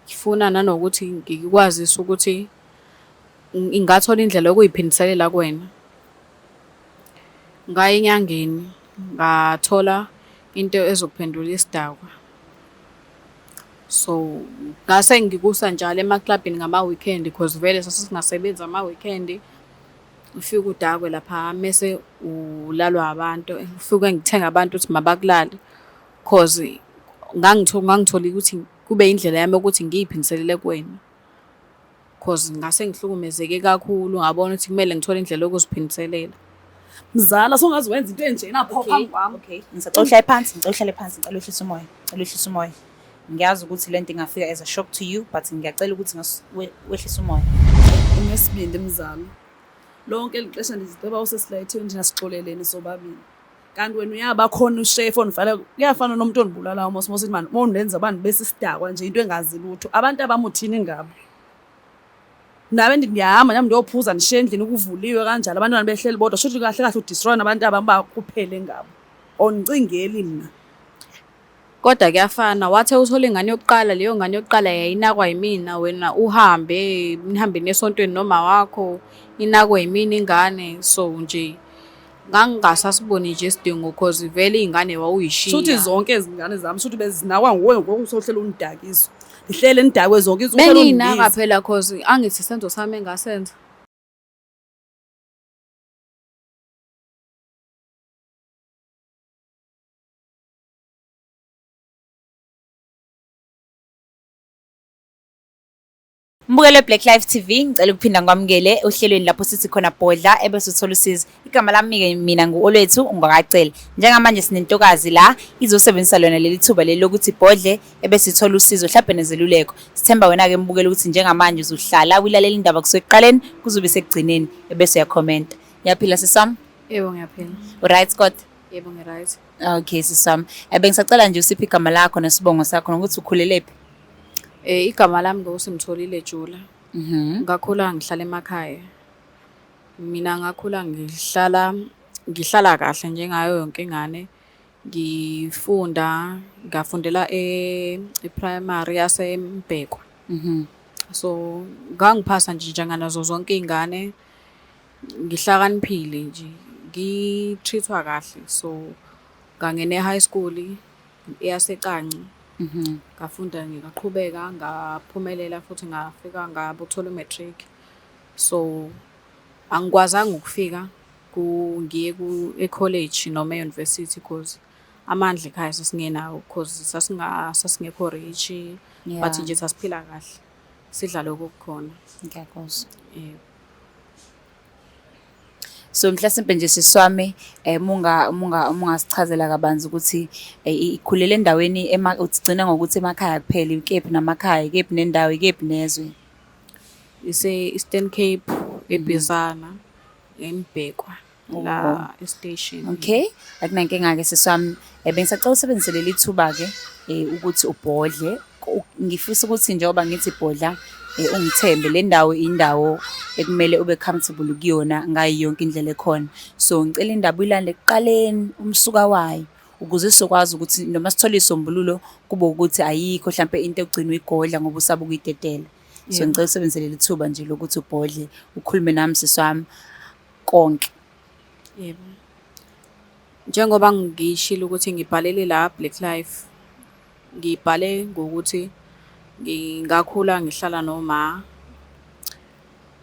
Ngifuna nanokuthi ngikwazise ukuthi ngingathola indlela yokuy'phindiselela kuwena. Ngaya enyangeni ngathola into ezokuphendula isidakwa. So ngase ngikusa njalo emaklabhini ngama-weekend cause vele sase singasebenzi ama-weekend. Ufike udakwe lapha mese ulalwa abantu, ufike ngithenga abantu ukuthi mabakulale cause ngangithola ukuthi kube indlela yami yokuthi ngiy'phindiselele kuwena. Cause ngase ngihlukumezeke kakhulu ngabona ukuthi kumele ngithole indlela yokuziphindiselela. Mzala songaze wenza into enjena pho phambi kwami. Okay, ngisacela uhlale phansi, ngicela uhlale phansi, ngicela wehlise umoya, ngicela wehlise umoya. Ngiyazi ukuthi lento ingafika as a shock to you, but ngiyacela ukuthi wehlise umoya. Unesibindi mzala. Lonke eli xesha ndiziceba usesilayitheni thina sixolelene sobabili. Kanti wena uyaba khona ushefu ondivala kuyafana nomuntu ondibulalayo mos mos mani mondenza uba ndibe sisidakwa nje into engazi lutho. Abantu abamuthini ngabo. Nawe ndiyahamba nam ndiyophuza ndishiye endlini kuvuliwe kanjalo abantwana behleli bodwa shuthi kahle kahle udestroy nabantu abam uba kuphele ngabo. Awundicingeli mna. Kodwa kuyafana, wathi uthola ingane yokuqala, leyo ngane yokuqala yayinakwa yimina, wena uhambe, nihambe niye esontweni noma wakho, inakwe yimina ingane. So nje ngangingasasiboni nje isidingo cause vele iy'ngane wawuyishiya. Shuthi zonke ezi ngane zami shuthi bezinakwa nguwe ngoku usohlele undidakiswa. Ndihlele ndidakwe zonke izinsuku uhlele Bengiyinaka undibiza. phela cause angithi isenzo sami engasenza. Mbukelo Black Life TV, ngicela ukuphinda ngikwamukele ohlelweni lapho sithi khona bhodla ebese uthola usizo. Igama lami-ke mina ngu-Olwethu ungakacela. Njengamanje sinentokazi la izosebenzisa lona leli thuba leli lokuthi ibhodle ebese ithola usizo hlampe nezeluleko. Sithemba wena-ke mbukelo ukuthi njengamanje uzohlala uyilalela indaba kusuka ekuqaleni kuzobe sekugcineni ebese uyakhomenta. Uyaphila sisi wami? Yebo ngiyaphila. Uright kodwa? Yebo ngi-right. Okay sisi wami. Bengisacela nje usiphe igama lakho nesibongo sakho nokuthi ukhulelephi. Igama lami nguSimtholile Jula. Ngakhula ngihlala emakhaya. Mina ngakhula ngihlala ngihlala kahle njengayo yonke ingane. Ngifunda ngafundela e-primary yaseMbhekwa. So ngangiphasa nje njenganazo zonke iy'ngane. Ngihlakaniphile nje, ngi-treat-wa kahle. So ngangena e-high school eyaseCanci. Ngafunda ngaqhubeka ngaphumelela futhi ngafika ngabuthola u-matric. So angikwazanga ukufika ngiye e-college noma e-university cause amandla ekhaya sasingenawo cause sasingekho rich, but nje sasiphila kahle, sidla lokhu okukhona. Ngiyakuzwa. Yebo. So mhlasimpe nje sisi wami munga munga mungasichazela kabanzi ukuthi ikhulele endaweni ugcina ngokuthi emakhaya kuphela ikephi namakhaya ikephi nendawo ikephi nezwe. Ise-Eastern Cape, eBizana, eMbhekwa, la e-station. Okay, akunankinga-ke sisi wami. Bengisacela usebenzise leli thuba-ke ukuthi ubhodle. Ngifisa ukuthi njengoba ngithi bhodla ungithembe le ndawo indawo ekumele ube comfortable kuyona ngayo yonke indlela ekhona. So ngicela indaba uyilande ekuqaleni umsuka wayo ukuze sizokwazi ukuthi noma sithole isombululo kube ukuthi ayikho hlampe into egcina uyigodla ngoba usaba ukuyidedela. So ngicela usebenzise leli thuba nje lokuthi ubhodle ukhulume nami sisi wami konke. Yebo. Njengoba ngishilo ukuthi ngibhalele la Black Life, ngibhale ngokuthi ngakhula ngihlala noma.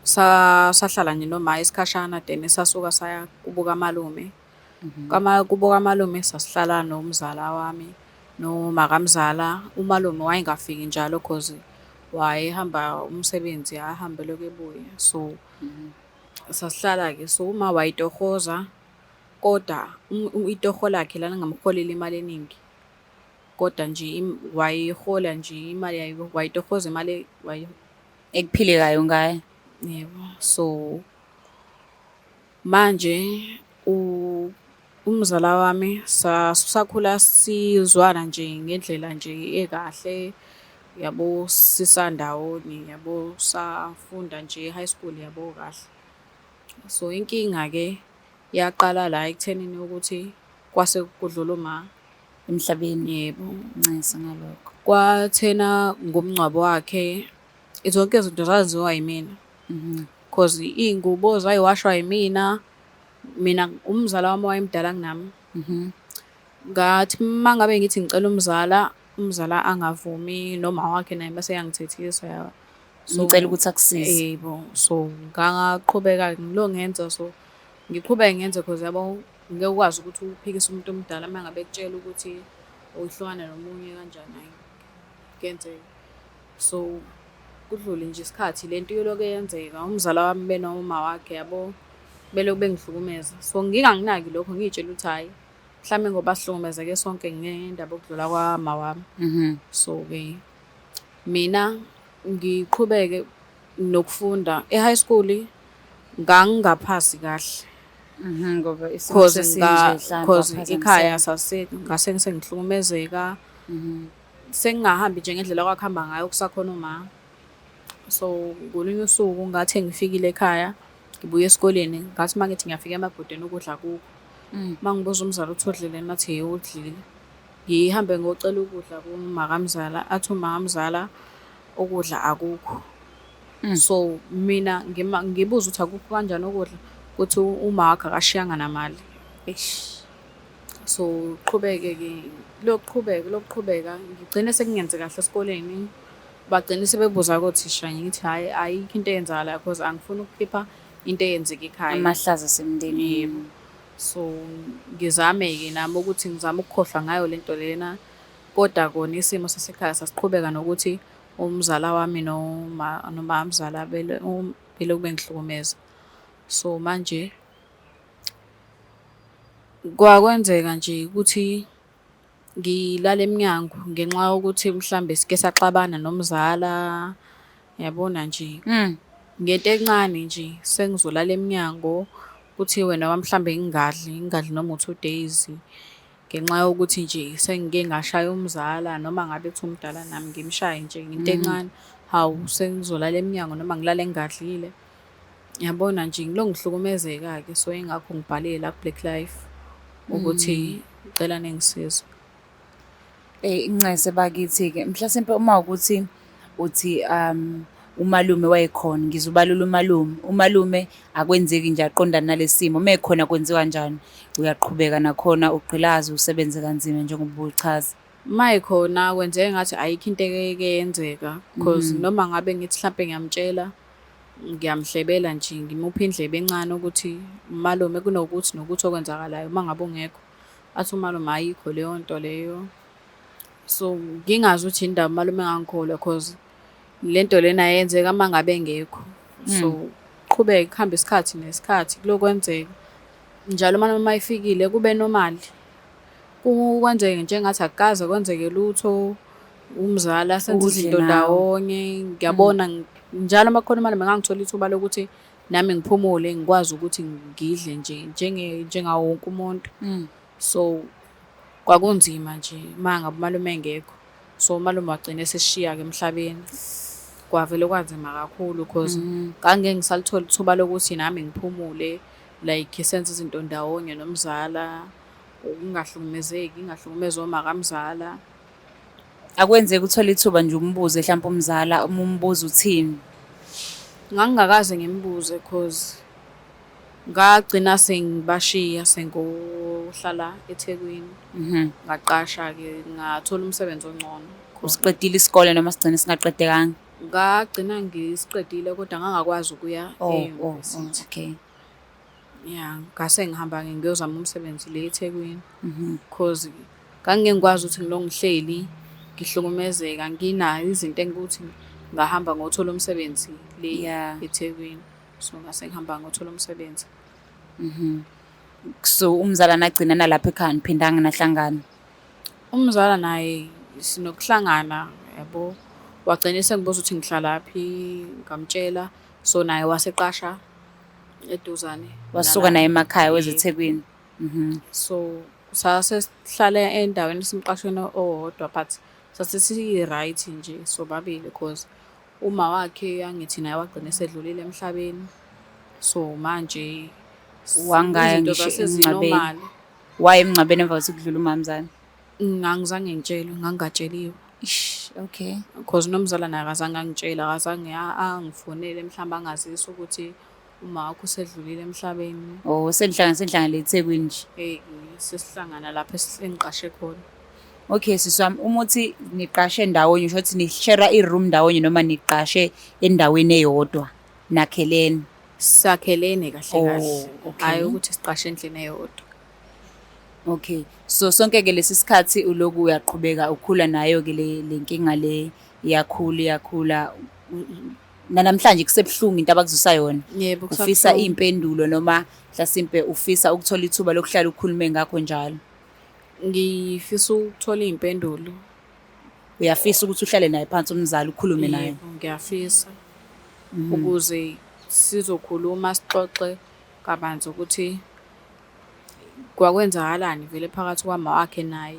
Sahlala nje noma isikhashana then sasuka saya kubo kamalume. Kubo kamalume sasihlala nomzala wami nomakamzala. Umalume wayengafiki njalo cause wayehamba umsebenzi ahambe elokhu ebuya. So sasihlala-ke so uma wayetohoza kodwa itoho lakhe lalingamholeli imali eningi. Kodwa nje wayehola nje imali wayetohoza imali Ekuphilekayo ngayo. Yebo, so manje umzala wami sakhula sizwana nje ngendlela nje ekahle yabo, sisandawonye yabo, safunda nje e-high school yabo kahle. So inkinga-ke yaqala la ekuthenini ukuthi kwase kudlula uma. Emhlabeni. Yebo. Ncese ngalokho. Kwathena ngomngcwabo wakhe, zonke izinto zaziwa yimina. 'Cause iy'ngubo zay'washwa yimina, mina umzala wami owayemdala kunami. Ngathi uma ngabe ngithi ngicela umzala, umzala angavumi, noma wakhe naye mase eyangithethisa. So, Ngicela ukuthi akusize. Yebo, so ngaqhubeka ngilokhu ngenza so, ngiqhubeke ngenze cause yabo ngeke ukwazi ukuthi uphikise umuntu omdala uma ngabe ekutshela ukuthi uhlukane nomunye kanjani, hhayi kuyenzeka. So, kudlule nje isikhathi le nto ilokhu yenzeka, umzala wami benoma wakhe yabo, belokhu bengihlukumeza. So, ngingakunaki lokho ngiy'tshela ukuthi hhayi, mhlambe ngoba sihlukumezeke sonke ngendaba yokudlula kwama wami. So-ke, mina ngiqhubeke nokufunda. E-high school ngangingaphasi kahle. Ngoba isimo Cause sesinje mhlampe cause ekhaya waphazamiseka. sase ngase sengihlukumezeka. Sengingahambi nje ngendlela okwakuhamba ngayo kusakhona uma. So, ngolunye usuku ngathi ngifikile ekhaya, ngibuya esikoleni, ngathi uma ngithi ngiyafika emabhodweni ukudla akukho. Uma ngibuza umzala ukuthi udlile athi yebo udlile. Ngihambe ngiyocela ukudla kumakamzala, athi umakamzala ukudla akukho. So, mina ngibuza ukuthi akukho kanjani ukudla, kuthi uma wakhe akashiyanga namali. Eish. So, qhubeke-ke, lokuqhubeka, lokuqhubeka, ngigcine sekungenzi kahle esikoleni. Bagcine sebebuza kothisha ngithi hhayi ayikho into eyenzakalayo cause angifuni ukukhipha into eyenzeka ekhaya. Amahlazo asemndenini. Yebo. So, ngizame-ke nami ukuthi ngizame ukukhohlwa ngayo lento lena, kodwa kona isimo sasekhaya sasiqhubeka nokuthi umzala wami noma nomamzala belokhu bengihlukumeza. So, manje kwakwenzeka nje ukuthi ngilale emnyango ngenxa yokuthi mhlambe sike saxabana nomzala, yabona nje. Ngento encane nje sengizolala emnyango, kuthiwe noma mhlambe ngingadli, ngingadli noma u-two days, ngenxa yokuthi nje sengike ngashaya umzala noma ngabe kuthiwa umdala nami ngimshaye nje ngento encane, hawu sengizolala emnyango noma ngilale ngingadlile. Yabona nje ngilokhu ngihlukumezeka-ke, so yingakho ngibhale la ku-Black Life ukuthi ngicela ningisize. Ncese bakithi-ke, mhlasimpe uma ukuthi uthi umalume wayekhona, ngizobalula umalume. Umalume akwenzeki nje aqondane nalesi simo, uma ekhona kwenziwa kanjani? Uyaqhubeka nakhona ugqilaze usebenze kanzima njengoba ubuchaza. Uma ekhona kwenzeka engathi ayikho into ekeke yenzeka, cause noma ngabe ngithi hlampe ngiyamtshela, ngiyamhlebela nje ngimuphe indlebe encane ukuthi malume kunokuthi nokuthi okwenzakalayo uma ngabe ungekho. Athi umalume ayikho leyo nto leyo. So, ngingazi ukuthi yini ndaba umalume engangikholwa cause le nto lena yenzeka uma ngabe engekho. So, qhubeke kuhambe isikhathi nesikhathi kulokhu kwenzeka. Njalo umalume uma efikile kube normal. Kwenzeke njengathi akukaze kwenzeke lutho, umzala senze Udle izinto nawe. ndawonye, ngiyabona njalo uma kukhona umalume ngangithola ithuba lokuthi nami ngiphumule ngikwazi ukuthi ngidle nje njengawo wonke umuntu. So, kwakunzima nje uma ngabe umalume engekho. So, umalume wagcina esesishiya-ke emhlabeni. Kwavele kwanzima kakhulu cause ngangeke ngisalithola ithuba lokuthi nami ngiphumule, like senze izinto ndawonye nomzala, ukungahlukumezeki, ngingahlukumezwa omakamzala. Akwenzeki uthole ithuba nje umbuze hlampe umzala, uma umbuza uthini? Ngangingakaze ngimbuze cause ngagcina sengibashiya sengohlala eThekwini. Ngaqasha-ke ngathola umsebenzi ongcono khona. Usiqedile isikole noma sigcine singaqedekanga? Ngagcina ngisiqedile kodwa ngangakwazi ukuya Oh, oh, oh, e-university. okay. Yeah, ngase ngihamba-ke ngiyozama umsebenzi le eThekwini. Cause ngangingeke ngikwazi ukuthi ngilokhu ngihleli ngihlukumezeka nginayo izinto engukuthi ngahamba ngothola umsebenzi le eThekwini. So ngase ngihamba ngothola umsebenzi. So umzala nagcina nalapha ekhaya niphindanga nahlangana? Umzala naye sinokuhlangana yabo, wagcina esengibuza ukuthi ngihlalaphi, ngamtshela. So naye waseqasha eduzane. Wasuka naye emakhaya weza eThekwini. So sase sihlale endaweni esemqashweni owodwa but sase si-right nje sobabili cause uma wakhe angithi naye wagcina esedlulile emhlabeni. So manje Wangaya izinto ngisho zase emngcwabeni. zi-normal. Waya emngcwabeni emva kokuthi kudlule umamzala? Angizange ngitshelwe, ngangingatsheliwe. Ish, okay. Cause nomzala naye akazange angitshele, akazange angifonele mhlawumbe angazise ukuthi uma wakho usedlulile emhlabeni. Oh, senihlangana senihlangana le eThekwini nje. Eh, sesihlangana lapho engiqashe khona. Okay sisi wami, uma uthi niqashe ndawonye usho ukuthi nishera i-room ndawonye noma niqashe endaweni eyodwa nakhelene? Sakhelene kahle Oh, kahle. okay. Hhayi ukuthi siqashe endlini eyodwa. Okay. So sonke-ke lesi sikhathi uloku uyaqhubeka ukhula nayo-ke le le nkinga le iyakhula iyakhula nanamhlanje kusebuhlungu into abakuzwisa yona. Yebo, Ufisa kusabuhlungu. iy'mpendulo noma mhlasimpe ufisa ukuthola ithuba lokuhlala ukhulume ngakho njalo. Ngifisa ukuthola iy'mpendulo. Uyafisa ukuthi uhlale naye phansi umzali ukhulume naye. Yebo, ngiyafisa. Ukuze sizokhuluma sixoxe kabanzi ukuthi kwakwenzakalani vele phakathi kwama wakhe naye.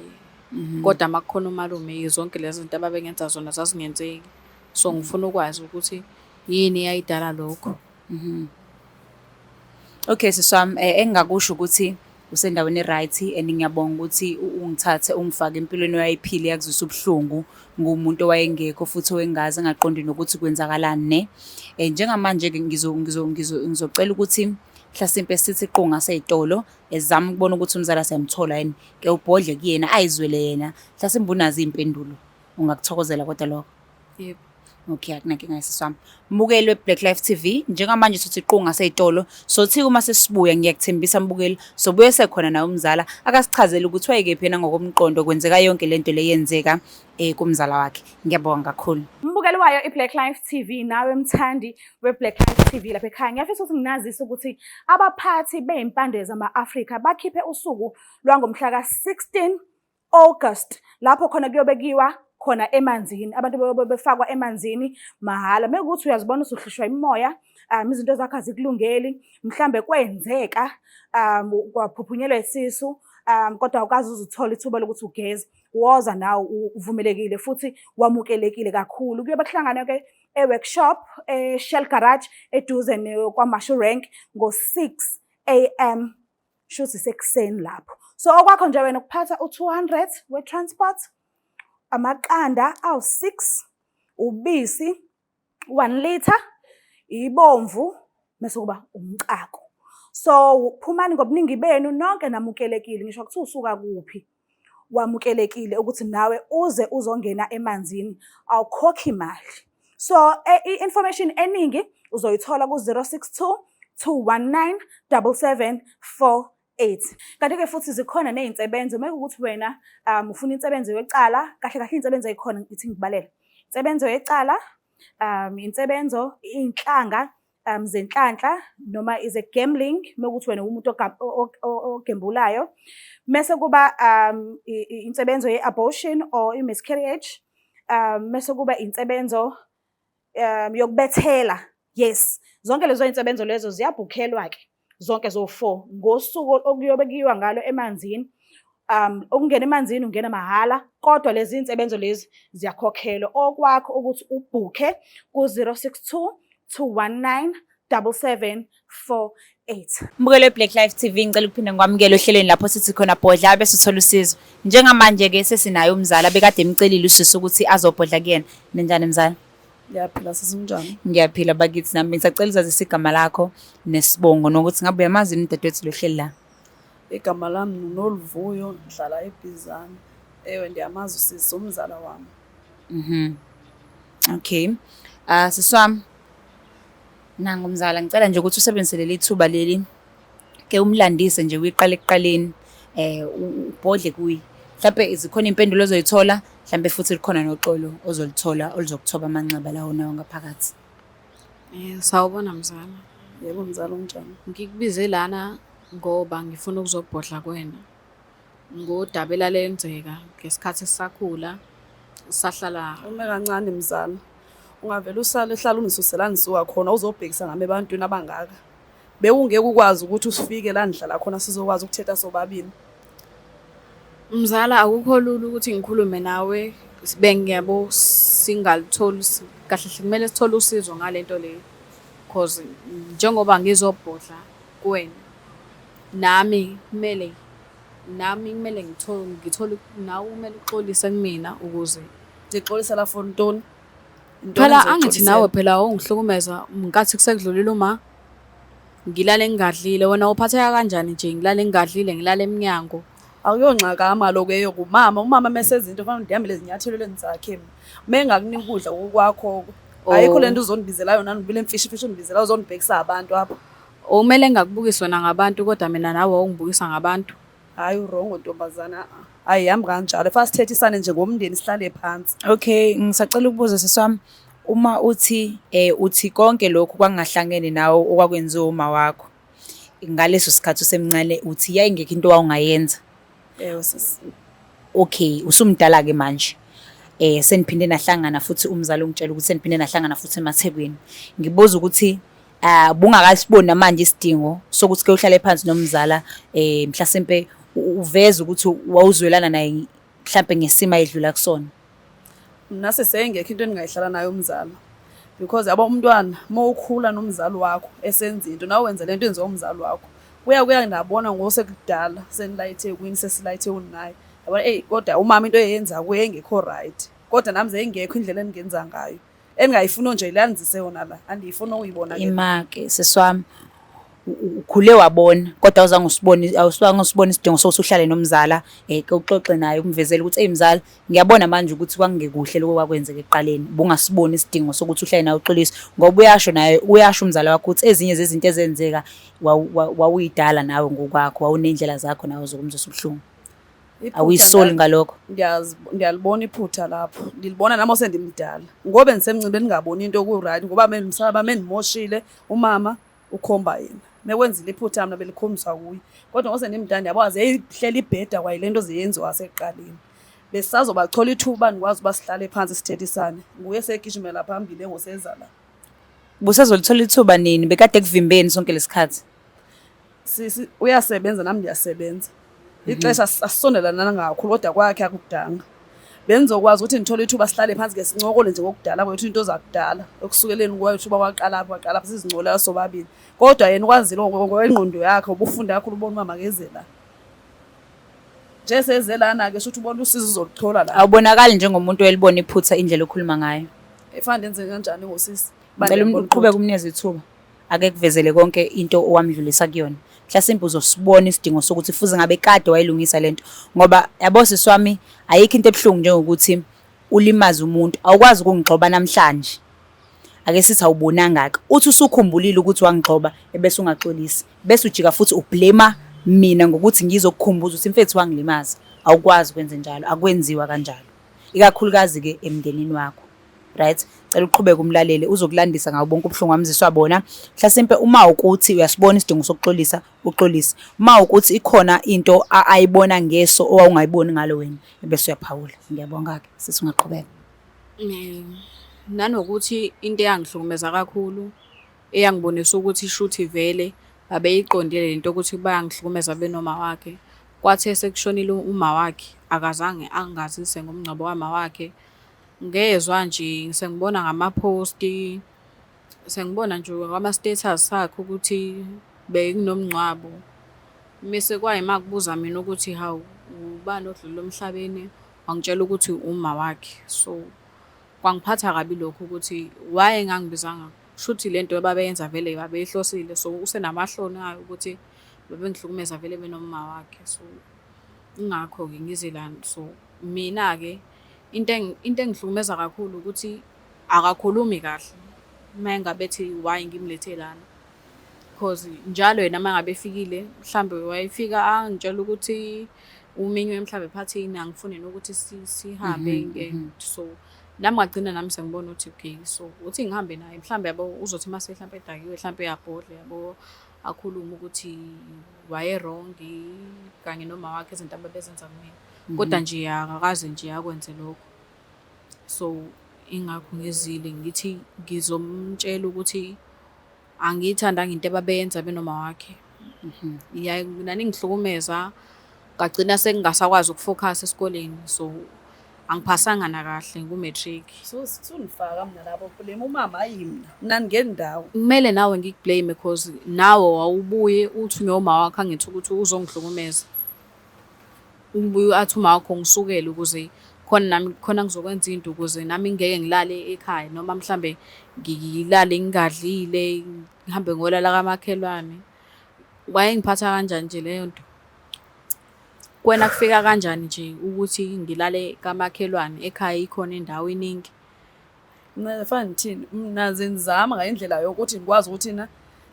Kodwa uma kukhona umalume zonke lezi zinto ababengenza zona zazingenzeki. So ngifuna ukwazi ukuthi yini eyayidala lokho. Okay sisi wami, engingakusho ukuthi usendaweni e-right and ngiyabonga ukuthi ungithathe ungifake empilweni owayiphila eyakuzwisa ubuhlungu ngumuntu owayengekho futhi owengazi engaqondi nokuthi kwenzakalani ne. Njengamanje-ke ngizocela ukuthi mhlasimpe sithi qu ngasey'tolo zame ukubona ukuthi umzala siyamthola yini, ke ubhodle kuyena ayizwele yena, mhlasimbe unazo iy'mpendulo. Ungakuthokozela kodwa lokho? Yebo. Okay, akunankinga sisi wami. Mbukeli we-Black Life TV, njengamanje sothi qu ngasey'tolo, sothi uma sesibuya ngiyakuthembisa mbukeli, sobuye sekhona naye umzala, akasichazele ukuthi wayekephi yena ngokomqondo kwenzeka yonke lento le yenzeka kumzala wakhe. Ngiyabonga kakhulu. Mbukeli wayo i-Black Life TV nawe mthandi we-Black Life TV lapha ekhaya, ngiyafisa ukuthi nginazise ukuthi abaphathi bey'mpande zama-Afrika bakhiphe usuku lwangomhla ka-16 August lapho khona kuyobe kuyiwa khona emanzini, abantu bayobe befakwa emanzini mahhala. Uma kuwukuthi uyazibona usuhlushwa imimoya, izinto zakho azikulungeli, mhlambe kwenzeka kwaphuphunyelwa isisu, kodwa awukaze uze uthole ithuba lokuthi ugeze, woza nawe uvumelekile futhi wamukelekile kakhulu. Kuyobe kuhlanganwe-ke e-workshop e-Shell Garage eduze kwaMashu Rank ngo-6 AM, shuthi sekuseni lapho. So okwakho nje wena ukuphatha u-200 we-transport, amaqanda awu-6, ubisi 1 litre, ibomvu mese kuba umcako. So phumani ngobuningi benu nonke namukelekile, ngisho kuthiwa usuka kuphi wamukelekile ukuthi nawe uze uzongena emanzini, awukhokhi imali. So i-information eningi uzoyithola ku-062 219 7748. Kanti-ke futhi zikhona ney'nsebenzo, uma kuwukuthi wena ufuna insebenzo yecala, kahle kahle iy'nsebenzo ey'khona ngithi ngibalele. Insebenzo yecala, insebenzo, iy'nhlanga zenhlanhla noma is a gambling, uma kuwukuthi wena uwumuntu ogembulayo. Mese kuba insebenzo ye-abortion or i-miscarriage, mese kuba insebenzo yokubethela. Yes, zonke lezo iy'nsebenzo lezo ziyabhukhelwa-ke zonke zo-4 ngosuku okuyobe kuyiwa ngalo emanzini. Ukungena emanzini ungena mahhala, kodwa lezi iy'nsebenzo lezi ziyakhokhelwa. Okwakho ukuthi ubhukhe ku-062 219 7748. Mbukeli we-Black Life TV, ngicela ukuphinda ngikwamukele ohlelweni lapho sithi khona bhodla bese uthola usizo. Njengamanje-ke sesinaye umzala bekade emcelile usisi ukuthi azobhodla kuyena. Ninjani mzala? Ngiyaphila sisi, unjani? Ngiyaphila bakithi nami. Ngisacela uzazise igama lakho nesibongo nokuthi ngabe uyamazi yini udadewethu lo hleli la? Igama lami nguNoluvuyo, ngihlala eBhizana. Ewe, ndiyamazi usisi, umzala wami. Okay. Sisi wami, nangu mzala, ngicela nje ukuthi usebenzise leli thuba leli ke umlandise nje uyiqale ekuqaleni, ubhodle kuye. Mhlampe zikhona iy'mpendulo ozoyithola, mhlampe futhi likhona noxolo ozolithola oluzokuthoba amanxeba lawo nawo ngaphakathi. Sawubona mzala. Yebo mzala, unjani? Ngikubize lana ngoba ngifuna ukuzobhodla kuwena ngodaba elalenzeka ngesikhathi sisakhula sahlala. Ume kancane mzala. Ungavele usale hlala ungisusela ngisuka khona uzobhekisa ngami ebantwini abangaka. Bewungeke ukwazi ukuthi usifike la ngihlala khona sizokwazi ukuthetha sobabili. Mzala, akukho lula ukuthi ngikhulume nawe bengiyabo singalutholi kahle hle, kumele sithole usizo ngalento le cause njengoba ngizobhodla kuwena nami kumele ngithole, nawe kumele uxolise kumina ukuze Ndixolisela for ntoni? Yintoni Phela endizoyixolisela? angithi nawe phela ungihlukumeza ngenkathi kusekudlulile uma ngilale ngingadlile wena uphatheka kanjani nje ngilale ngingadlile ngilale emnyango. Akuyongxakama kaloku eyo kumama. Umama mesenza into fanele ndihambele ezinyathelweni zakhe mna. Mengakunika ukudla kokwakho ayikho le nto uzondibizela yona ndibile mfishifishi undibizela uzondibhekisa abantu apha. Okumele ngingakubukisi wena ngabantu kodwa mina nawe wawungibukisa ngabantu. Hayi urongo ntombazana a-a. Ayihambi kanjalo. Fanele sithethisane njengomndeni sihlale phansi. Okay, ngisacela ukubuza sisi wami, uma uthi uthi konke lokhu kwakungahlangene nawe okwakwenziwa uma wakho ngaleso sikhathi usemncane uthi yayingekho into owawungayenza. Ewe sisi. Okay, usumdala-ke manje. Seniphinde nahlangana futhi umzali ungitshela ukuthi seniphinde nahlangana futhi emaThekwini. Ngibuza ukuthi bungakasiboni namanje isidingo sokuthi ke uhlale phansi nomzala mhlasimpe uveze ukuthi wawuzwelana naye mhlampe ngesimo ayedlula kusona. Mna sisengekho into endingayihlala nayo umzala because yabo umntwana uma ukhula nomzali wakho esenza into nawe wenza le nto yenziwa umzali wakho kuya kuya ndabona ngosekudala senilayithe kwini sesilayithe unaye yabona eyi kodwa umama into eyenza kuye engekho right kodwa nami zeyingekho indlela endingenza ngayo endingayifuni nje ilandise yona la andiyifuni ukuyibona ke Imake sisi wami ukhule wabona kodwa awuzange usibone awusibanga usibone isidingo sokuthi uhlale nomzala ke uxoxe naye umvezele ukuthi hey mzala ngiyabona manje ukuthi kwakungekuhle lokho kwakwenzeka ekuqaleni ubungasiboni isidingo sokuthi uhlale naye uxolise ngoba uyasho naye uyasho umzala wakho ukuthi ezinye zezinto ezenzeka wawuyidala nawe ngokwakho wawuney'ndlela zakho nawe zokumzwisa ubuhlungu. Awuyisoli ngalokho? Ngiyalibona iphutha lapho ndilibona nami osendimdala ngoba ndisemncinci bendingaboni into ku-right ngoba bendisaba mendimoshile umama ukhomba yena mekwenzile iphutha mna belikhombiswa kuye kodwa ngosendimdala ndiyabona zeyihleli ibheda kwayile nto zeyenziwa sekuqaleni besisazobachola ithuba ndikwazi uba sihlale phansi sithethisane nguye segijimela phambili engoseza la. Busazolithola ithuba nini bekade ekuvimbeni sonke lesikhathi? Sisi uyasebenza nami ndiyasebenza. Ixesha asisondelananga kakhulu kodwa kwakhe akudanga. Bengizokwazi ukuthi ngithole ithuba sihlale phansi ke sincokole nje ngokudala kwethu into zakudala ekusukeleni kwethu uba kwaqala phi kwaqala phi sizincolela sobabili. Kodwa yena ukwazile ngokwengqondo yakhe ubufunda kakhulu ubona uba makeze la. Nje seze lana-ke shuthi ubona usizo uzoluthola la. Awubonakali njengomuntu oyelibona iphutha indlela okhuluma ngayo. Efana ndenze kanjani ngosisi? Ngicela uqhubeke umnikeze ithuba. Ake kuvezele konke into owamdlulisa kuyona. Mhlasimpe uzosibona isidingo sokuthi fuze ngabe kade wayilungisa lento ngoba yabo sisi wami ayikho into ebuhlungu njengokuthi ulimaze umuntu awukwazi ukungigxoba namhlanje ake sithi awubonanga-ke uthi usukhumbulile ukuthi wangigxoba ebese ungaxolisi bese ujika futhi ublema mina ngokuthi ngizokukhumbuza ukuthi mfethu wangilimaza awukwazi ukwenze njalo akwenziwa kanjalo ikakhulukazi-ke emndenini wakho right cela uqhubeke umlalele uzokulandisa ngawo bonke ubuhlungu wamziswa bona mhlasimpe uma ukuthi uyasibona isidingo sokuxolisa uxolise uma ukuthi ikhona into ayibona ngeso owawungayiboni ngalo wena ebese uyaphawula ngiyabonga-ke sisi ungaqhubeka. Nanokuthi into eyangihlukumeza kakhulu eyangibonisa ukuthi shuthi vele babeyiqondile lento yokuthi bayangihlukumeza benoma wakhe, kwathi esekushonile uma wakhe akazange angazise ngomngcwabo kama wakhe. Ngezwa nje sengibona ngama-post, sengibona nje kwama-status akhe ukuthi bekunomngcwabo. Mese kwayima kubuza mina ukuthi hawu ubani odlulile emhlabeni, wangitshela ukuthi uma wakhe. So kwangiphatha kabi lokho ukuthi why engangibizanga, kushuthi le nto ababeyenza vele babeyihlosile. So usenamahloni ngayo ukuthi babengihlukumeza vele benoma wakhe. So ingakho-ke ngize lana. So mina-ke into into engihlukumeza kakhulu ukuthi akakhulumi kahle uma engabe ethi why ngimlethe lana. Cause njalo yena uma ngabe efikile mhlambe wayefika angitshela ukuthi uminywe mhlambe ephathini angifuni nokuthi sihambe so nami ngagcina nami sengibona ukuthi okay so uthi ngihambe naye mhlambe yabo uzothi mase mhlambe edakiwe mhlambe uyabhodla yabo akhulume ukuthi waye wrong kanye noma wakhe izinto ababezenza kumina. Kodwa nje akakaze nje akwenze lokho. So ingakho ngizile ngithi ngizomtshela ukuthi angiyithandanga into ababeyenza benoma wakhe. Naningihlukumeza ngagcina sengingasakwazi ukufokhasa esikoleni so angiphasanga nakahle ku-matric. Sundifaka mna lapho blame umama hayi mna mna ndingendawo. Kumele nawe ngikublame cause nawe wawubuye uthunywe uma wakho angithi ukuthi uzongihlukumeza. Ubuye athi uma wakho ngisukele ukuze Khona nami khona ngizokwenza into ukuze nami ngingeke ngilale ekhaya noma mhlambe ngilale ngingadlile, ngihambe ngiyolala kamakhelwane. Wayengiphatha kanjani nje leyo nto? Kuwena kufika kanjani nje ukuthi ngilale kamakhelwane ekhaya ikhona indawo iningi? Mina fana ngithini, mna ze ngizama ngayo indlela yokuthi ngikwazi ukuthi na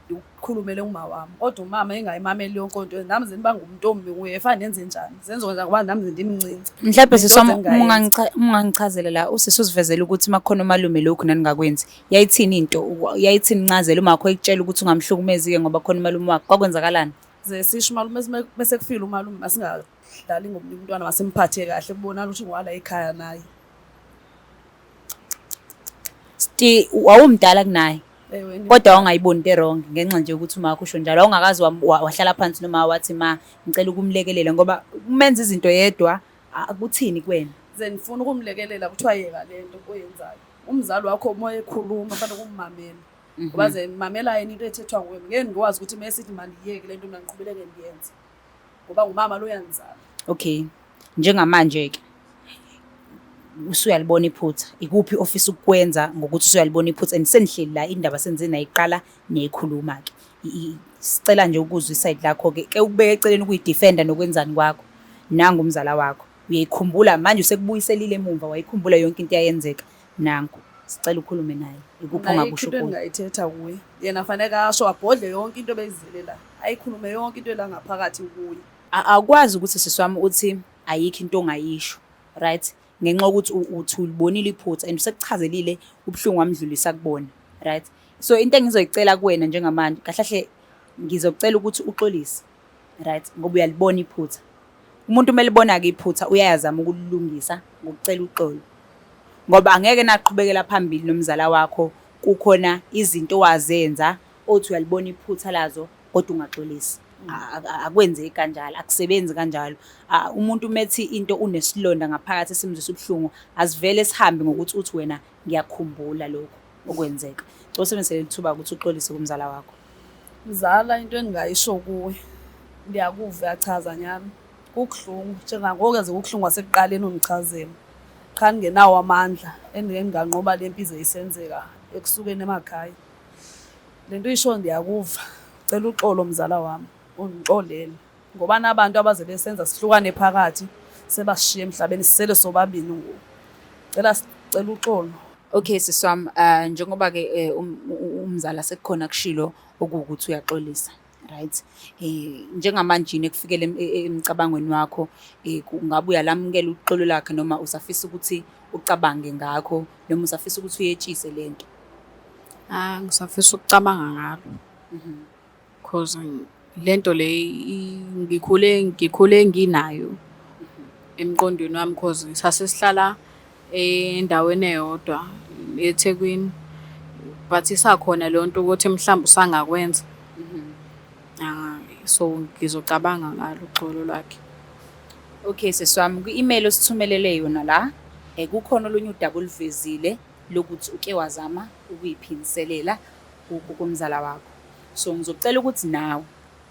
ndikukhulumele uma wami, kodwa umama engayimameli yonke nto. Nami ze niba ngumuntu ombi kuye, fana nenze njani? Zenzo ngoba nami ze ndimncinci. Mhlawumbe Into sisi wami engingayenza. uma ungangichazela la usisi usivezela ukuthi uma kukhona umalume lokhu naningakwenzi. Yayithini into yayithini incazelo uma wakho ekutshela ukuthi ungamhlukumezi-ke ngoba khona umalume wakho kwakwenzakalani? Ze sisho umalume mese kufile umalume masingadlali ngomunye umntwana masimphathe kahle kubonakala ukuthi ngowala ekhaya naye. Sti wawumdala kunaye Ewe, kodwa wawungayiboni into e-wrong ngenxa nje yokuthi uma wakho usho njalo wawungakaze wahlala phansi noma wathi ma ngicela ukumlekelela ngoba umenza izinto yedwa akuthini kuwena. Ze ngifuna ukumlekelela kuthiwa yeka le nto oyenzayo. Umzali wakho uma ekhuluma fanele ukummamela. Ngoba ze mamela yena into ethethwa nguye. Ngeke ngikwazi ukuthi uma esithi mandiyeke le nto mina ngiqhubeleke ngiyenze. Ngoba ngumama lo uyangizala. Okay. Njengamanje-ke usuyalibona iphutha, ikuphi ofisa ukukwenza ngokuthi usuyalibona iphutha and senihleli la indaba senize nayiqala niyayikhuluma-ke. Sicela nje ukuzwa isayidi lakho-ke, ke ukubeka eceleni ukuyidefenda nokwenzani kwakho. Nangu umzala wakho, uyayikhumbula manje usekubuyiselile emumva wayikhumbula yonke into eyayenzeka. Nangu, sicela ukhulume naye. Ikuphi Ayikho ongakusho into kuye? engingayithetha kuye. Yena faneke asho abhodle yonke into ebeyizele la. Ayikhulume yonke into ela ngaphakathi kuye. Awukwazi ukuthi sisi wami uthi ayikho into ongayisho, right? Ngenxa yokuthi uthi ulibonile iphutha and usekuchazelile ubuhlungu wamdlulisa kubona, right? So into engizoyicela kuwena njengamanje, kahle kahle ngizocela ukuthi uxolise, right? Ngoba uyalibona iphutha. Umuntu uma elibona-ke iphutha uyayazama ukulilungisa ngokucela uxolo. Ngoba angeke naqhubekela phambili nomzala wakho kukhona izinto owazenza othi uyalibona iphutha lazo kodwa ungaxolisi. Akwenzeki kanjalo, akusebenzi kanjalo. Umuntu uma ethi into unesilonda ngaphakathi esimzwisa ubuhlungu, asivele sihambe ngokuthi uthi wena ngiyakhumbula lokhu okwenzeka. Ngicela usebenzise leli thuba ukuthi uxolise kumzala wakho. Mzala, into engingayisho kuwe, ngiyakuva uyachaza nyana. Kubuhlungu njengangoku eze kubuhlungu kwasekuqaleni ungichazela. Qha ngingenawo amandla engike nginganqoba le mpi ize isenzeka ekusukeni emakhaya. Le nto uyishoyo ndiyakuva. Cela uxolo mzala wami, ungixolele. Ngoba nabantu abaze besenza sihlukane phakathi sebasishiya emhlabeni sisele sobabini ngoku. Cela sicela uxolo. Okay sisi wami, njengoba ke umzala sekukhona kushilo okuwukuthi uyaxolisa, right? Njengamanje yini ekufikele emcabangweni wakho, kungabe uyalamukela uxolo lakhe noma usafisa ukuthi ucabange ngakho noma usafisa ukuthi uyetshise lento? Ah, ngisafisa ukucabanga ngalo. Cause lento le ngikhule nginayo emqondweni wami cause sase sihlala endaweni eyodwa eThekwini. But isakhona leyo nto ukuthi mhlawumbe usangakwenza. Ah, so ngizocabanga ngalo uxolo lwakhe. Okay sisi wami, kwi-email osithumelele yona la, kukhona olunye udaba oluvezile lokuthi uke wazama ukuyiphindiselela kumzala wakho. So ngizocela ukuthi nawe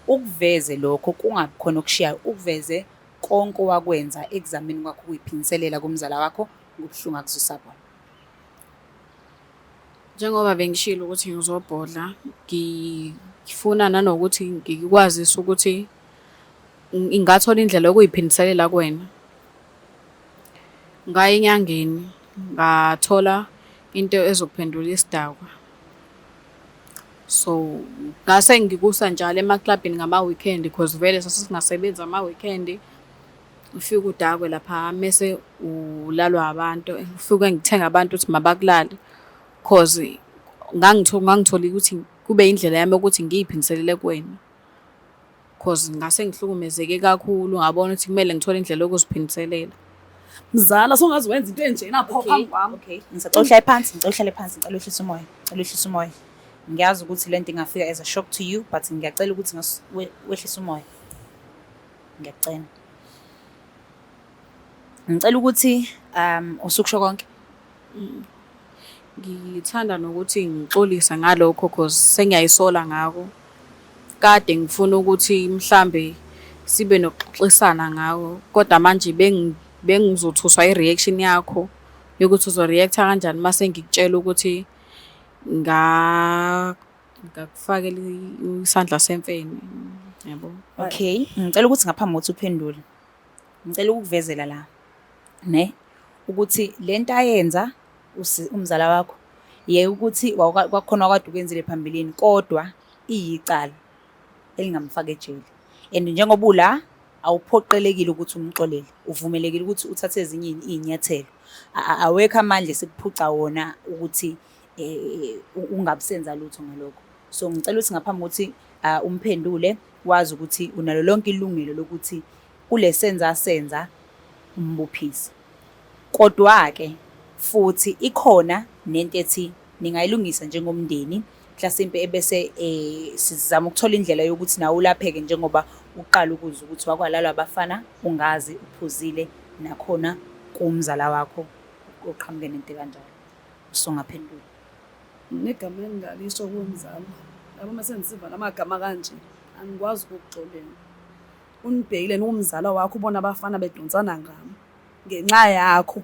ukuveze lokho kungabi khona okushiyayo, ukuveze konke owakwenza ekuzameni kwakho ukuyiphindiselela kumzala wakho ngobuhlungu akuzwisa bona. Njengoba bengishilo ukuthi ngizobhodla, ngifuna nanokuthi ngikwazise ukuthi ngingathola indlela yokuyiphindiselela kuwena. Ngaya enyangeni ngathola into ezophendula isidakwa. So ngase ngikusa njalo emaklabhini ngama-weekend cause vele sase singasebenzi ama-weekend. Ufike udakwe lapha mese ulalwa abantu, ufike ngithenga abantu ukuthi mabakulale cause ngangithola ukuthi kube indlela yami yokuthi ngiyiphindiselele kuwena. Cause ngase ngihlukumezeke kakhulu ngabona ukuthi kumele ngithole indlela yokuziphindiselela. Mzala songaze wenza into enjena pho phambi kwami. Okay. Ngisacela uhlale phansi, ngicela uhlale phansi, ngicela uhlise umoya, ngicela uhlise umoya. Ngiyazi ukuthi lento ingafika as a shock to you, but ngiyacela ukuthi wehlise umoya. Ngiyacela. Ngicela ukuthi usukusho konke. Ngithanda nokuthi ngixolise ngalokho cause sengiyayisola ngako. Kade ngifuna ukuthi mhlambe sibe nokuxoxisana ngako, kodwa manje Bengizothuswa i-reaction yakho yokuthi uzo-react-a kanjani uma sengikutshela ukuthi ngakufakela isandla semfene, yabo. Okay, ngicela ukuthi ngaphambi kokuthi uphendule, ngicela ukukuvezela la, ne, ukuthi le nto ayenza umzala wakho, yeka ukuthi kwakukhona okade ukwenzile phambilini, kodwa iyicala elingamfaka ejele. And njengoba ula, awuphoqelekile ukuthi umxolele, uvumelekile ukuthi uthathe ezinye iy'nyathelo. Awekho amandla esikuphuca wona ukuthi ungabe usenza lutho ngalokho. So ngicela ukuthi ngaphambi kokuthi umphendule, wazi ukuthi unalo lonke ilungelo lokuthi kule senzo asenza umbophise. Kodwa-ke futhi ikhona nento ethi ningayilungisa njengomndeni, mhlasimpe ebese sizama ukuthola indlela yokuthi nawe ulapheke njengoba uqala ukuzwa ukuthi wakwalalwa abafana ungazi uphuzile nakhona kumzala wakho oqhamuke nento ekanjalo. Usungaphendula. Negama engingalisho kuwe mzala, yabo uma sengisiva la magama kanje, angikwazi ukukuxolela. Unibhekile niwumzala wakho ubona abafana bedonsana ngami ngenxa yakho.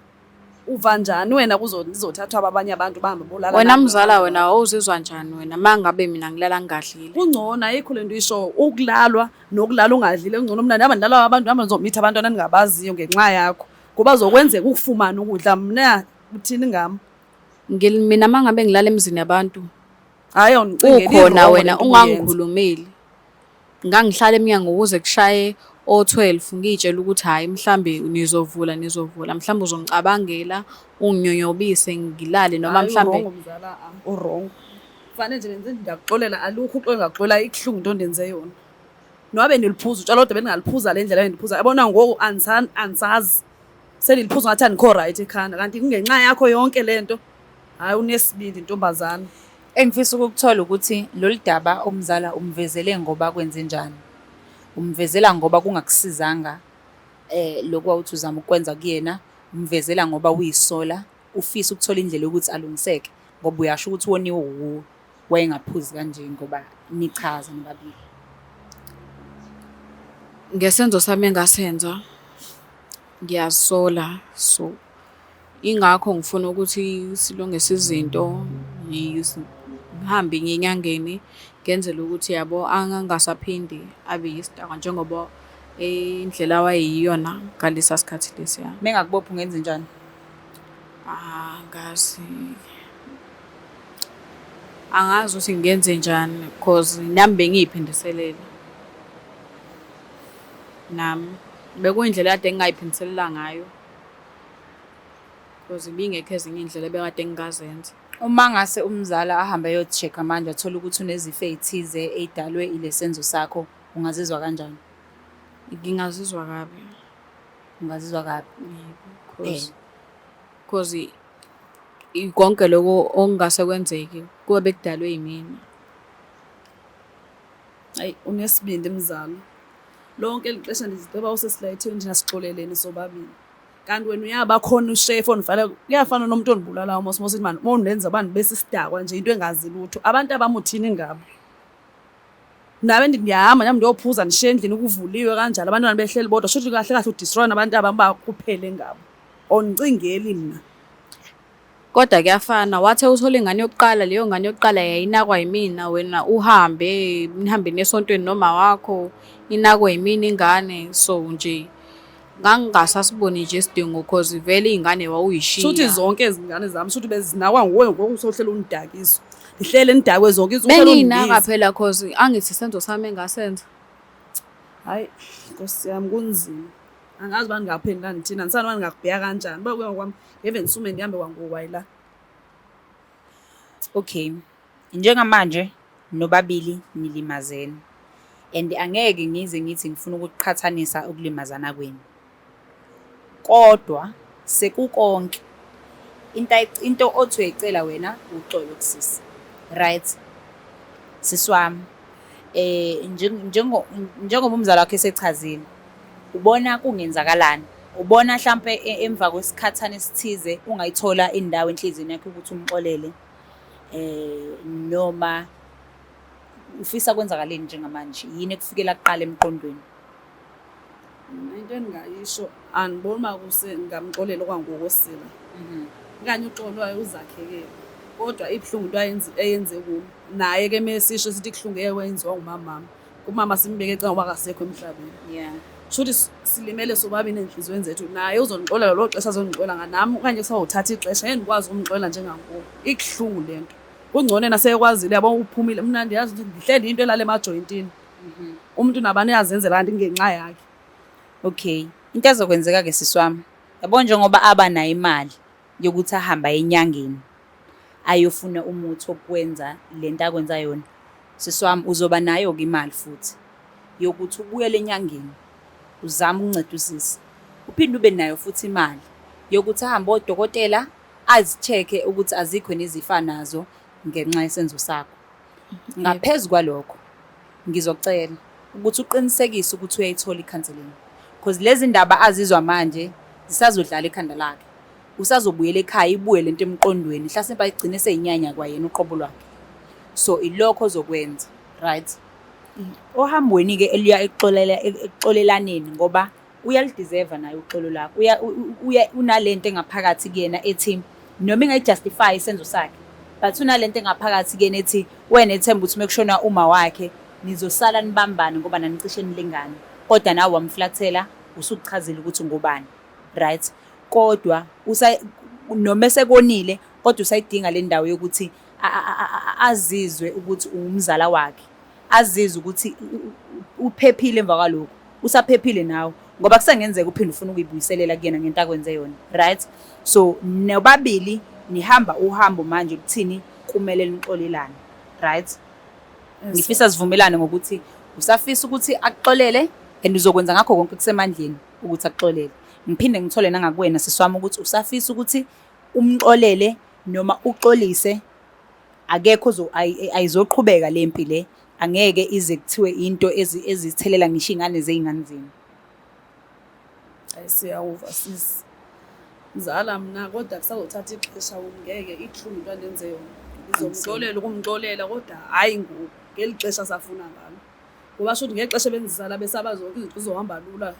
Uva njani wena kuzothathwa abanye abantu bahambe bolala Wena nabo mzala abantu wena wawuzizwa njani wena uma ngabe mina ngilala ngingadlile? Kungcono ayikho lento uyishoyo ukulalwa nokulala ungadlile kungcono mina nihamba nilala abantu nihamba nizomitha abantwana eningabaziyo ngenxa yakho ngoba zokwenzeka ukufumana ukudla mna uthini ngami. Mina uma ngabe ngilala emzini yabantu Hhayi awungicingeli ukhona i-wrong wena lento obuyenza. ungangikhulumeli. Ngangihlala emnyango kuze kushaye o-12 ngiy'tshela ukuthi hhayi mhlambe nizovula nizovula mhlambe uzongicabangela unginyonyobise ngilale noma Hhayi mhlambe u-wrong mzala u-wrong. Kufanele nje benze ngiyakuxolela alukho uxolo engingakuxolela ibuhlungu into ondenze yona. Noma beniliphuza utshwala kodwa bengingaliphuza le ndlela eniliphuza yabona ngoku angisazi seniliphuza ngathi anikho right ekhanda kanti kungenxa yakho yonke le nto. Hhayi unesibindi ntombazane. Engifisa ukukuthola ukuthi lolu daba umzala umvezele ngoba kwenzenjani? Umvezela ngoba kungakusizanga lokhu wawuthi uzama ukukwenza kuyena, umvezela ngoba uyisola, ufisa ukuthola indlela yokuthi alungiseke ngoba uyasho ukuthi woniwe wuwe, wayengaphuzi kanje ngoba nichaza nobabili. Ngesenzo sami engasenza ngiyazisola so Ingakho ngifuna ukuthi silungise izinto, ngihambe ngiye enyangeni ngenzele ukuthi yabo angasaphindi abe yisidakwa njengoba indlela awayeyiyona ngalesa sikhathi lesiya. Uma engakubopha ungenzenjani? Angazi. Angazi ukuthi ngenzenjani cause nami bengiy'phindiselela. Nami bekuyindlela ekade ngingay'phindiselela ngayo. Because ibingekho ezinye iy'ndlela ebekade ngingazenza. Uma ngase umzala ahambe ayo-check-a manje athole ukuthi unezifo ey'thize ey'dalwe ile senzo sakho, ungazizwa kanjani? Ngingazizwa kabi. Ungazizwa kabi? Yebo, cause, cause konke lokho okungase kwenzeke kube bekudalwe yimina. Ayi unesibindi mzala. Lonke eli xesha ndiziceba usesilayitheni thina sixolelene sobabili. Kanti wena uyaba khona ushefu onifana kuyafana nomuntu ondibulalayo mos mos mani mondenza uba ndibe sisidakwa nje into engazi lutho. Abantu abam uthini ngabo? Nawe ndithi ndiyahamba nam ndiyophuza ndishiye endlini kuvuliwe kanjalo abantwana behleli bodwa shuthi kahle kahle udistroya nabantu abam uba kuphele ngabo. Awundicingeli mna. Kodwa kuyafana, wathi uthola ingane yokuqala, leyo ngane yokuqala yayinakwa yimina, wena uhambe, nihambe niye esontweni noma wakho, inakwe yimina ingane. So nje ngangingasasiboni nje isidingo cause vele iy'ngane wawuyishiya. Shuthi zonke ezi ngane zami shuthi bezinakwa nguwe ngoku usohlele ungidakiswa. Ndihlele ndidakwe zonke izinsuku uhlele Bengiyinaka undibiza. phela cause angithi isenzo sami engasenza. Hayi Nkosi yami kunzima. Angazi uba ndingaphendula ndithini, andisazi noba ndingakubheka kanjani. Uba kuya ngokwam ngeve ndisume ndihambe kwangoku kwayila. Okay. Njengamanje nobabili nilimazene and angeke ngize ngithi ngifuna ukuqhathanisa ukulimazana kwenu. Kodwa sekukonke into into othi uyayicela wena uxolo kusisi. Right? Sisi wami njengoba umzala wakho esechazile, ubona kungenzakalani? Ubona hlampe emva kwesikhathana esithize ungayithola indawo enhliziyweni yakho ukuthi umxolele noma ufisa kwenzakaleni njengamanje? Yini ekufikela kuqala emqondweni? Mina into endingayisho andiboni uba kuse ndingamxolela okwangoku osila. Okanye uxolo lwayo uzakhekele. Kodwa ibuhlungu into eyenze kum. Naye ke mesisho sithi ibuhlungu ewe yenziwa ngumamam. Umama simbeke ecaleni ngoba akasekho emhlabeni. Shuthi silimele sobabini ezintliziyweni zethu. Naye uzondixolela loo xesha azondixolela nga nam okanye kusazothatha ixesha ngeke ndikwazi ukumxolela njengangoku. Ibuhlungu le nto. Kungcono yena sekwazile yabo uphumile. Mna ndiyazi ukuthi ndihleli into elala emajoyintini. Umntu nabani uyazenzela kanti ngenxa yakhe. Okay. Into ezokwenzeka ke sisi wami, yabo njengoba aba nayo imali yokuthi ahambe aye enyangeni ayofuna umuthi wokwenza lento akwenza yona. Sisi wami uzoba nayo-ke imali futhi yokuthi ubuyele enyangeni uzame ukunceda usisi. Uphinde ube nayo futhi imali yokuthi ahambe odokotela azi-check-e ukuthi azikho yini izifo anazo ngenxa yesenzo sakho. Ngaphezu kwalokho, ngizocela ukuthi uqinisekise ukuthi uyayithola i-counselling cause lezi ndaba azizwa manje zisazodlala ekhanda lakhe. Usazobuyela ekhaya ibuye lento emqondweni hlasimpe ayigcine eseyinyanya kwayena uqobo lwakhe. So ilokho ozokwenza, right? Ohambweni-ke eluya ekuxolelaneni ngoba uyalideserve naye uxolo lakho. Uya, uya unalento engaphakathi kuyena ethi noma ingayijustify isenzo sakhe but unalento engaphakathi kuyena ethi wena ethemba ukuthi mekushona uma wakhe nizosala nibambane ngoba nanicishe nilingane, kodwa nawe wamflathela usukuchazile ukuthi ngubani, right? Kodwa usa noma esekonile kodwa usayidinga le ndawo yokuthi azizwe ukuthi uwumzala wakhe, azizwe ukuthi uphephile emva kwalokho, usaphephile nawe ngoba kusengenzeka uphinde ufune ukuyibuyiselela kuyena ngento akwenze yona, right? So nobabili nihamba uhambo manje ukuthini kumele nixolelane, right? Ngifisa sivumelane ngokuthi usafisa ukuthi akuxolele and uzokwenza ngakho konke kusemandleni ukuthi akuxolele. Ngiphinde ngithole nangakuwena sisi wami ukuthi usafisa ukuthi umxolele noma uxolise, akekho ayizoqhubeka le mpi le, angeke ize kuthiwe into ezithelela ngisho iy'ngane zey'ngane zenu. Hayi siyakuva sisi. Mzala mna kodwa kusazothatha ixesha ngeke ibuhlungu into andenze yona. Ngizomxolela ukumxolela kodwa hhayi ngoku ngeli xesha safuna ngalo. Ngoba shuthi ngexesha ebendizala besaba zonke izinto zizohamba lula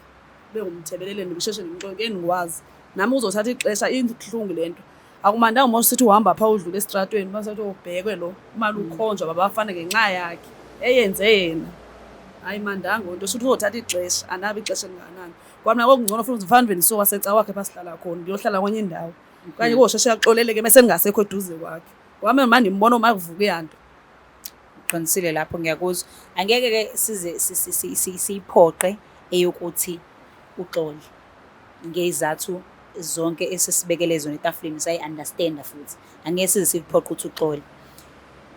bengumthebelele ngisheshe ndimxolele ke ndikwazi. Nami kuzothatha ixesha ibuhlungu le nto. Akumandanga uma usithi uhamba pha udlula esitratweni basethi ubhekwe lo imali ukhonjwa babafana ngenxa yakhe eyenze yena. Hayi mandanga nto shuthi uzothatha ixesha anabo ixesha elingakanani. Kwamna kokungcono futhi ngifana ndibe ndisuka seca kwakhe pha sihlala khona ndiyohlala kwenye indawo. Okanye kosheshe axoleleke mese ngingasekho eduze kwakhe. Kwami manje ndimbona uma kuvuka iyanto. Uqinisile lapho ngiyakuzwa. Angeke ke size siyiphoqe eyokuthi uxole ngezathu zonke esesibekele zona etafuleni sayi-understand-a futhi. Angeke size sikuphoqe ukuthi uxole.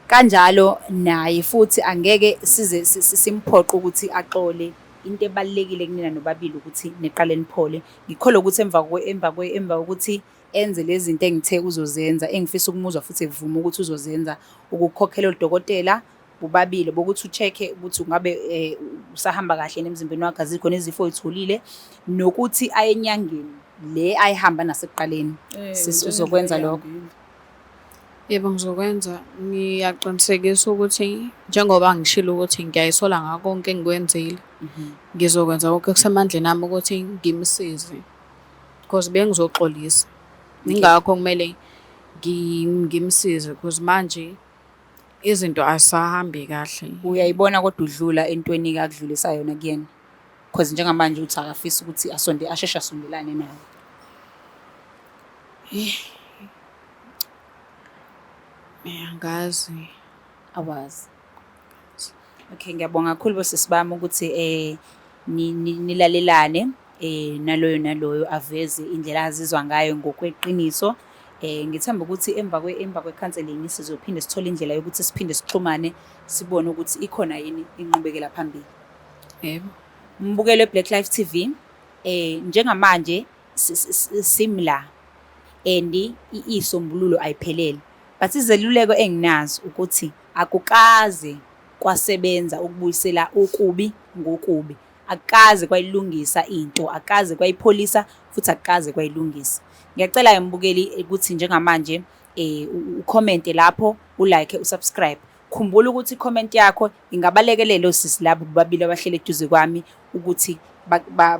Kanjalo naye futhi angeke size simphoqe ukuthi axole. Into ebalulekile kunina nobabili ukuthi niqale niphole. Ngikholwa ukuthi emva emva emva kokuthi enze lezi zinto engithe uzozenza, engifisa ukumuzwa futhi evuma ukuthi uzozenza, ukukhokhela odokotela bobabili bokuthi u-check-e ukuthi ungabe usahamba kahle yini emzimbeni wakho, azikho nezifo oy'tholile, nokuthi aye enyangeni le ayihamba nasekuqaleni. Sisi uzokwenza lokho? Yebo, ngizokwenza. Ngiyaqinisekisa ukuthi njengoba ngishilo ukuthi ngiyayisola ngako konke engikwenzile, ngizokwenza konke okusemandleni ami ukuthi ngimsize because bengizoxolisa. Yingakho kumele ngimsize because manje izinto azisahambi kahle. Uyayibona kodwa udlula entweni akudlulisa yona kuyena cause njengamanje uthi akafisi ukuthi asonde asheshe asondelane naye. Angazi. Awazi. Okay, ngiyabonga kakhulu bosisi bami ukuthi nilalelane naloyo naloyo aveze indlela azizwa ngayo ngokweqiniso. Ngithemba ukuthi emva kwe emva kwe-counselling sizophinde sithole indlela yokuthi siphinde sixhumane sibone ukuthi ikhona yini inqubekela phambili. Yebo. Mbukeli we-Black Life TV, njengamanje simla and isombululo ayiphelele. But izeluleko enginazo ukuthi akukaze kwasebenza ukubuyisela okubi ngokubi. Akukaze kwayilungisa into, akukaze kwayipholisa futhi akukaze kwayilungisa. Ngiyacela-ke mbukeli ukuthi njengamanje ukhomente lapho, u-like, u-subscribe. Khumbula ukuthi i-comment yakho ingabalekelela osisi laba bobabili abahleli eduze kwami ukuthi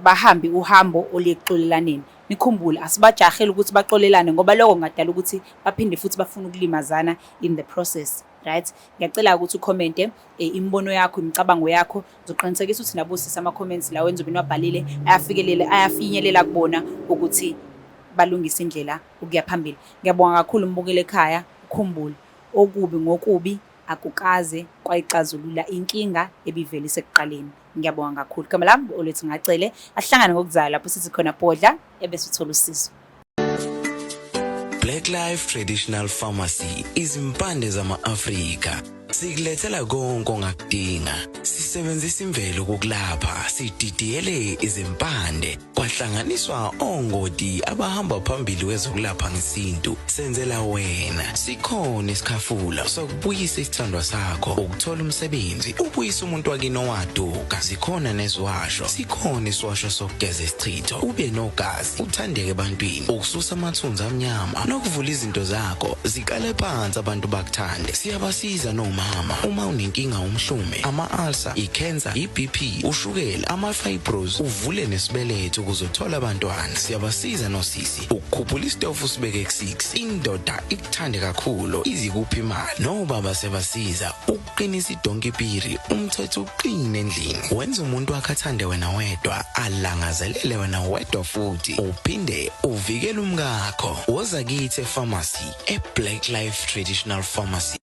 Bahambe uhambo oluyekuxolelaneni. Nikhumbule, asibajaheli ukuthi baxolelane ngoba lokho kungadala ukuthi baphinde futhi bafune ukulimazana in the process, right? Ngiyacela ukuthi ukhomente imibono yakho, imicabango yakho. Ngizoqinisekisa ukuthi nabosisi ama-comments lawo enizobe niwabhalile ayafikelela, ayafinyelela kubona ukuthi balungise indlela ukuya phambili. Ngiyabonga kakhulu mbukeli ekhaya, ukhumbule, okubi ngokubi akukaze kwayixazulula inkinga ebivele isekuqaleni. Ngiyabonga kakhulu. Igama lami Olwethu Ngacele. Asihlangane ngokuzayo lapho sithi khona bhodla ebese uthola usizo. Black Life Traditional Pharmacy, izimpande zama-Afrika. Sikulethela konke ongakudinga. Sisebenzisa imvelo ukukulapha, sididiyele izimpande, kwahlanganiswa ongoti abahamba phambili kwezokulapha ngesintu. Senzela wena. Sikhona isikhafula sokubuyisa isithandwa sakho, ukuthola umsebenzi, ubuyise umuntu wakini owaduka. Zikhona neziwasho. Sikhona isiwasho sokugeza isichitho, ube nogazi, uthandeke ebantwini, ukususa amathunzi amnyama nokuvula izinto zakho ziqale phansi abantu bakuthande. Siyabasiza nomama uma unenkinga, umhlume, ama-ulcer, i-cancer, i-BP, ushukela, ama-fibros, uvule nesibeletho ukuze uthole abantwana. Siyabasiza nosisi ukukhuphula isitofu sibeke ku-6, indoda ikuthande kakhulu, izikuphi imali. Nobaba siyabasiza ukuqinisa idonki piri, umthetho uqine endlini, wenza umuntu wakhe athande wena wedwa, alangazelele wena wedwa, futhi uphinde uvikele umkakho. Woza kithi e-pharmacy, e-Black Life Traditional Pharmacy.